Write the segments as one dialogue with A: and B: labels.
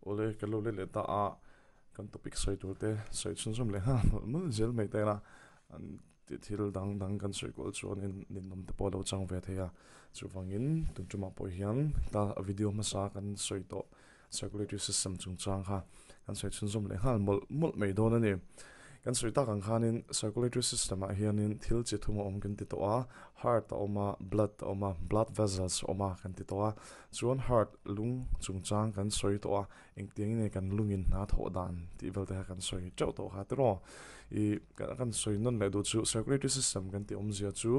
A: Awle ka lo let leh ta a, kan topic sawi tur te sawi chhunzawm leh nghal mawlh mawlh zel mai ta ila, an ti thil dang dang kan sawi kual chuanin ninawm te pawh a lo chang ve thei a, chuvangin tun tumah pawh hian ta video hmasa kan sawi tawh circulatory system chungchang kha kan sawi chhunzawm leh nghal mawlh mawlh mai dawn a ni. Kan sawi tak ang khanin circulatory system ah hianin thil chi thum a awm kan ti tawh a, heart a awm a, blood a awm a, blood vessels a awm a kan ti tawh a, chuan heart lung chungchang kan sawi tawh a, engtiang nge kan lungin hna thawh dan tih vel te kha kan sawi teuh tawh kha tiraw. Ih kan sawi nawn leh duh chu circulatory system kan tih awmzia chu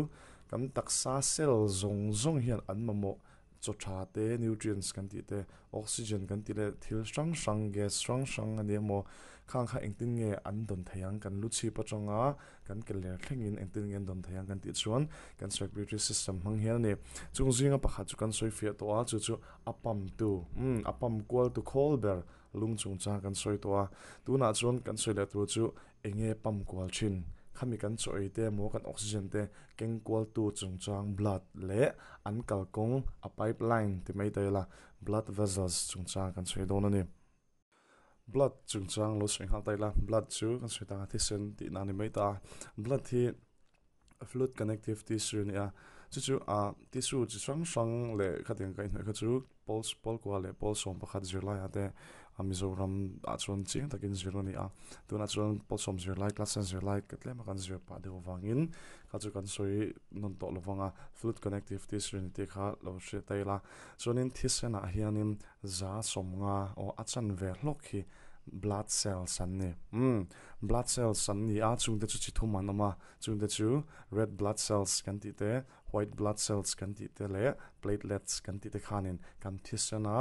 A: kan taksa cell zawng zawng hian an mamawh Chaw tha te, nutrients kan tih te, oxygen kan tih leh thil hrang hrang, gas hrang hrang a ni emaw, khang kha engtin nge an dawn thei ang, kan lu chhip atanga kan ke ler thlengin engtin nge an dawn thei ang kan tih chuan kan circulatory system hmang hian a ni. Chung zinga pakhat chu kan sawi fiah tawh a, chu chu a pump tu, umm a pump kual tu khawl ber lung chungchang kan sawi tawh a. Tunah chuan kan sawi leh tur chu Enge pump kual thin? Khami kan chaw ei te emaw kan oxygen te keng kual tu chungchang blood leh an kalkawng a pipeline ti mai ta ila blood vessels chungchang kan sawi dawn a ni. Blood chungchang lo sawi nghal ta ila blood chu kan sawi tak a thisen tihna a ni mai ta a, blood hi fluid connective tissue a ni a, chu chu ah tissue chi hrang hrang leh khatiang ka inhnawih kha chu pawl pawl kua leh pawl sawm pakhat zirlaiah te a Mizoram ah chuan chiang takin zir a ni a, tunah chuan pawl sawm zirlai class ten zirlai ka tlem a kan zir pah deuh avangin kha chu kan sawi nawn tawh lovang a, fluid connective tissue a ni tih kha lo hriat ta ila, chuanin thisenah hianin za sawmnga aw a chanve hlawk hi blood cells an ni umm blood cells an ni a chungte chu chi thum an awm a chungte chu red blood cells kan tih te white blood cells kan tih te leh platelets kan tih te khanin kan thisen a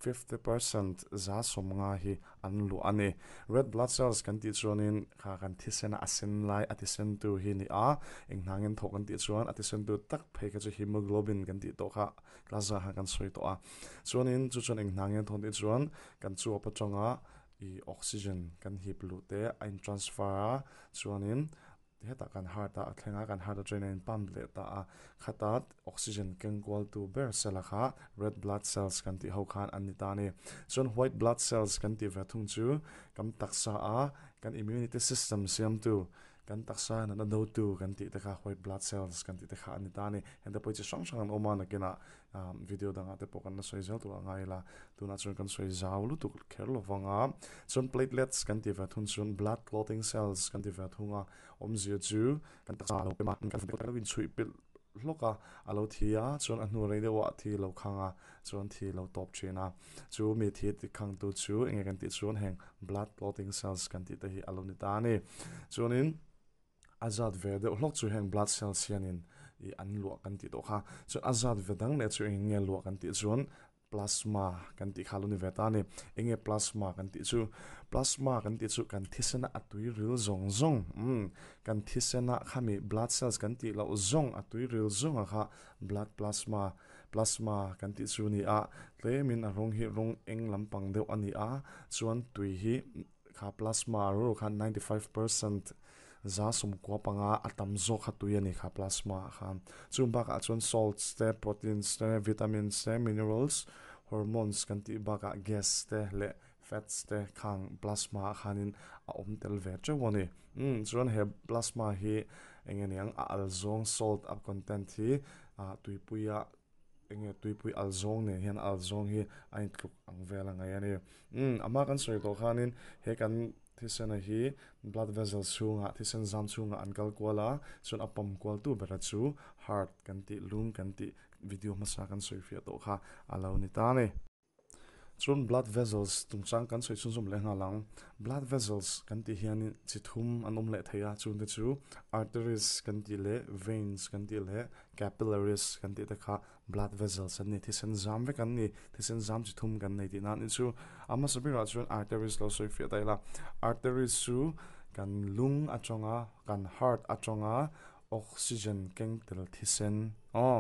A: 50% za sawmnga hi an luah a ni red blood cells kan tih chuanin kha kan thisen a a sen lai a tisen tu hi a ni a eng hnangin thawk kan tih chuan a tisen tu tak phei kha chu hemoglobin kan tih tawh kha Class ah khan kan sawi tawh a, chuanin chu chuan eng hna nge an thawn tih chuan kan chuap atanga ih oxygen kan hip luh te a in transfer a, chuanin hetah kan heart ah a thleng a, kan heart atangin a in pump leh ta a, khata oxygen keng kual tu ber cell ah kha red blood cells kan tih ho khan an ni ta a ni. Chuan white blood cells kan tih ve thung chu kan taksa a kan immunity system siamtu Kan taksa hian a dotu kan tih te kha white blood cells kan tih te kha a ni ta a ni. Hengte pawh hi chi hrang hrang an awm a, nakinah video dangah te pawh kan la sawi zel tur a ngai ila, tunah chuan kan sawi zau lutuk kher lo vang a. Chuan platelets kan tih ve thung chuan blood clotting cells kan ti ve thung a, awmzia chu kan taksa a lo pem a, kan lo inchhuih pilh hlawk a, a lo thi a, chuan a hnu rei deuhah thi lo khang a, chuan thi lo tawp thin a. Chu mi thi ti khangtu chu enge kan tih chuan heng blood clotting cells kan tih te hi a lo ni ta a ni. Chuanin a zat ve deuh hlawk chu heng blood cells hianin ih an luah kan tih tawh kha. Chuan a zat ve dang leh chu eng nge luah kan tih chuan plasma kan tih kha a lo ni ve ta a ni. Enge plasma kan tih chu? Plasma kan tih chu kan thisena a tui ril zawng zawng umm kan thisena khami blood cells kan tih loh zawng a tui ril zawnga kha blood plasma plasma kan tih chu a ni a, tlemin a rawng hi rawng eng lampang deuh a ni a, chuan tui hi kha plasma ru khan 95% za sawmkua panga a tam zawk kha tui a ni kha plasma ah khan. Chung bakah chuan salts te, proteins te, vitamins te, minerals, hormones kan tih bakah gas te leh fats te khang plasma ah khanin a awm tel ve teuh a ni. Umm chuan he plasma hi eng nge niang a al zawng salt a content hi ah tuipuia eng nge tuipui al zawng nen hian al zawng hi a intluk ang vel a ngaih a ni. Umm a hma kan sawi tawh khanin he kan thisena hi blood vessel chhungah thisen zam chhungah an kal kual a chuan a pump kual tu bera chu heart kan tih lung kan tih video hmasa kan sawi fiah tawh kha a lo ni ta a ni. Chuan blood vessels chungchang kan sawi chhunzawm leh nghal ang. Blood vessels kan tih hianin chi thum an awm leh thei a, chungte chu arteries kan tih leh veins kan tih leh capillaries kan tih te kha blood vessels an ni. Thisen zam vek an ni, thisen zam chi thum kan nei tihna a nih chu. A hmasa berah chuan arteries lo sawi fiah ta ila, arteries chu kan lung atanga kan heart atanga Oxygen keng tel thisen aw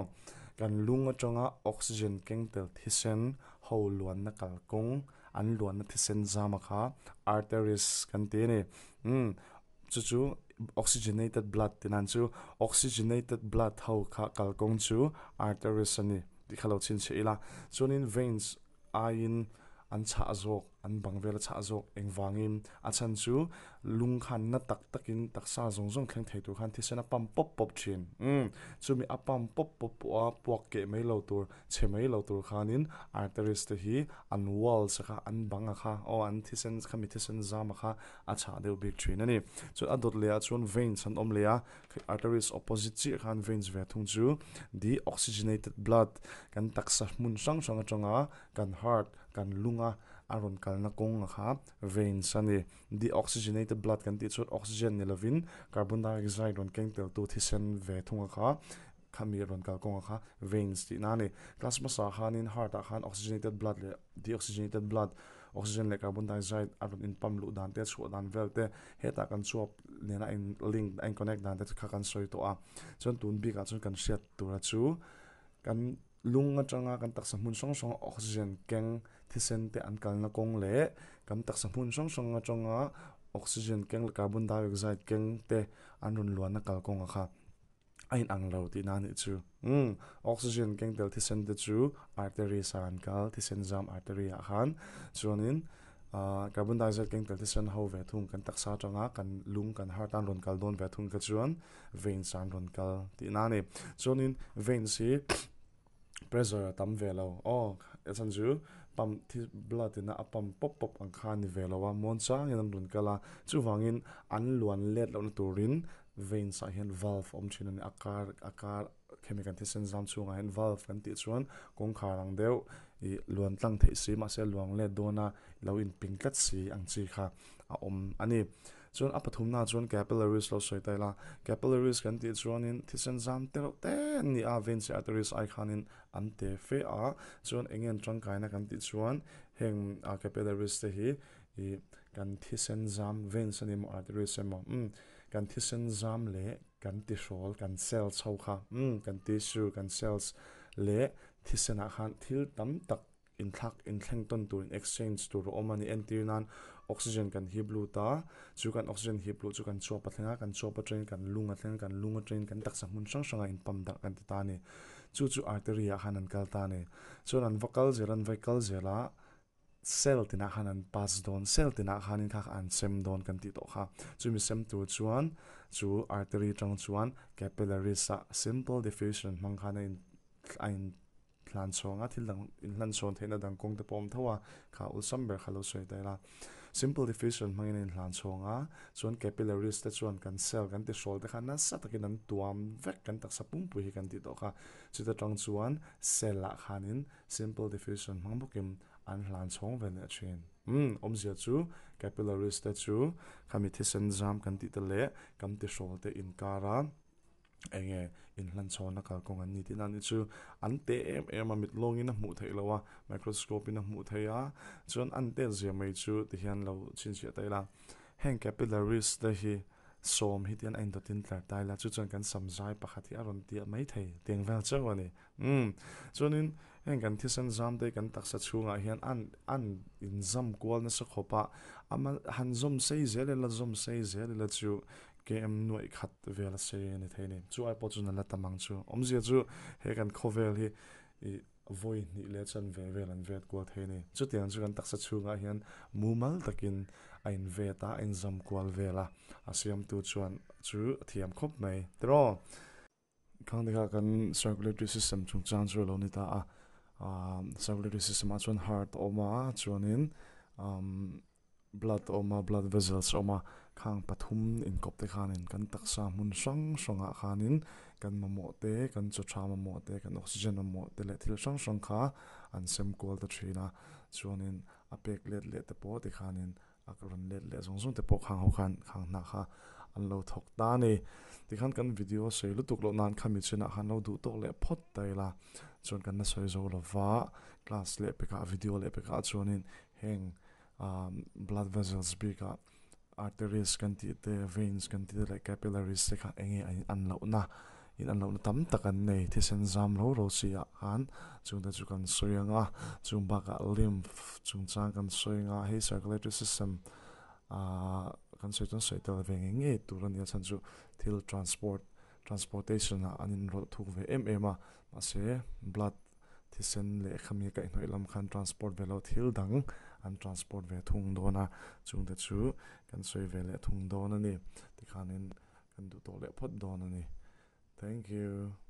A: Kan lung atanga oxygen keng tel thisen ho luanna kalkawng an luanna thisen zama kha arteries kan ti a ni. Umm chu chu oxygenated blood tih nan chu oxygenated blood ho kha kalkawng chu arteries a ni tih kha lo chhinchhiah ila. Chuanin veins aiin. an chhah zawk, an bang vel a chhah zawk engvangin a chhan chu lung khan na tak takin taksa zawng zawng thleng thei tur khan thisen a pump pawp pawp thin. Umm chumi a pump pawp pawp pawh a puak keh mai lo tur, chhe mai lo tur khanin arteries te hi an walls a kha an bang a kha aw an thisen khami thisen zam a kha a chhah deuh bik thin a ni. Chuan a dawt leh ah chuan veins an awm leh a, arteries opposite chiah khan veins ve thung chu deoxygenated blood kan taksa hmun hrang hrang atanga kan heart kan lunga a rawn kalna kawng a kha veins a ni. Deoxygenated blood kan tih chuan oxygen ni lovin carbon dioxide rawn keng tel tu thisen ve thung a kha khami rawn kal kawng a kha veins tihna a ni. Class hmasa khanin heart ah khan oxygenated blood leh deoxygenated blood oxygen leh carbon dioxide a rawn in pump luh dan te chhuah dan vel te hetah kan chuap nena in link a in connect dan te kha kan sawi tawh a. Chuan tun bikah chuan kan hriat tura chu kan lung atanga kan taksa hmun hrang hrang oxygen keng thisen te an kalna kawng leh kan taksa hmun hrang hrang atanga oxygen keng leh carbon dioxide keng te an rawn luanna kalkawng a kha. A inang lo tihna a nih chu. Umm, oxygen keng tel thisen te chu arteries ah an kal, thisen zam artery ah khan. Chuanin ahh carbon dioxide keng tel thisen ho ve thung kan taksa atanga kan lung kan heart a an rawn kal dawn ve thung kha chuan veins ah an rawn kal tihna a ni. Chuanin veins hi pressure a tam ve lo aw a chhan chu pump thi blood ina a pump pawp pawp ang kha a ni ve lo a muang changin an rawn kal a chuvangin an luan let lohna turin veins ah hian valve a awm thin a ni a kar a kar khemi kan thisen zam chhungah hian valve kan tih chuan kawngkhar ang deuh ih luan tlang theih si mahse luang let dawna lo inping tlat si ang chi kha a awm a ni. Chuan a pathumna chuan capillaries lo sawi ta ila, capillaries kan tih chuanin thisen zam te reuh te an ni a, veins leh arteries ai khanin an te fe a, chuan eng nge an tangkaina kan tih chuan heng capillaries te hi ih kan thisen zam veins a ni maw arteries emaw umm kan thisen zam leh kan tihrawl kan cells ho kha umm kan tissue kan cells leh thisenah khan thil tam tak Inthlak inthleng tawn tur in exchange tur a awm a ni. Entir nan oxygen kan hip lut a, chu kan oxygen hip luh chu kan chuap a thleng a, kan chuap atangin kan lung a thleng a, kan lung atangin kan taksa hmun hrang hrangah in pump darh kan ti ta a ni. Chu chu artery ah khan an kal ta a ni. Chuan an va kal zel a, an vai kal zel a, cell tinah khan an pass dawn, cell tinah khanin kha an sem dawn kan tih tawh kha. Chumi sem tur chuan chu artery atang chuan capillaries ah simple diffusion hmang khan a in a in Hlan chhawng a, thil dang inhlan chhawn theihna dang kawng te pawh awm tho a, kha awlsam ber kha lo sawi ta ila. Simple diffusion hmangin a inhlan chhawng a, chuan capillaries te chuan kan cell kan tihrawl te kha nasa takin an tuam vek kan taksa pumpui hi kan tih tawh kha. Chuta tang chuan cell ah khanin simple diffusion hmang bawkin an hlan chhawng ve leh thin. Umm, awmzia chu capillaries te chu khami thisen zam kan tih te leh kan tihrawl te inkar a. Eng nge inhlanchhawnna kalkawng an ni tih na ni chu an te em em a, mit lawngin a hmuh theih loh a, microscope in a hmuh theih a, chuan an tet zia mai chu tihian lo chhinchhiah ta ila. Heng capillaries te hi sawm hi tihian a indawtin tlar ta ila, chu chuan kan sam zai pakhat hi a rawn tiah mai thei tiang vel chauh a ni. Umm, chuanin heng kan thisen zam te hi kan taksa chhungah hian an an inzam kual nasa khawp a, a mal han zawm sei zel ila zawm sei zel ila chu KM nuaih khat vel a sei a ni thei a ni. Chu ai pawh chu nala tam ang chu. Awmzia chu he kan khawvel hi ih vawi hnih leh chan ve vel an vet kual thei a ni. Chutiang chu kan taksa chhungah hian mumal takin a in vet a, a inzam kual vel a, a siamtu chuan chu a thiam khawp mai. Tiraw? Khang te kha kan circulatory system chungchang chu a lo ni ta a. Circulatory system ah chuan heart a awm a, chuanin umm blood a awm a, blood vessels a awm a, khang pathum inkawp te khanin kan taksa hmun hrang hrangah khanin kan mamawh te, kan chaw tha mamawh te, kan oxygen mamawh te leh thil hrang hrang kha an sem kual ta thin a, chuanin a pek let leh te pawh tikhanin a rawn let leh zawng zawng te pawh khang ho khan khang hna kha an lo thawk ta a ni. Tikhan kan video sawi lutuk loh nan khami chinah khan lo duh tawk leh phawt ta ila chuan kan la sawi zo lova class leh pekah video leh pekah chuanin heng blood vessels bikah arteries kan tih te veins kan tih te leh capillaries te kha eng nge a in an lohna in an lohna tam tak an nei thisen zam ro ro chi ah khan chung te chu kan sawi ang a chung bakah lymph chungchang kan sawi ang a hei circulatory system ahh kan sawi chuan sawi tel ve ngei ngei tur a nia chhan chu thil transport transportation ah an inrawlh thuk ve em em a mahse blood. Thisen leh khami kaihhnawih lam khan transport ve lo thil dang an transport ve thung dawn a, chungte chu kan sawi ve leh thung dawn a ni. Tikhanin kan duh tawh leh phawt dawn a ni. Thank you.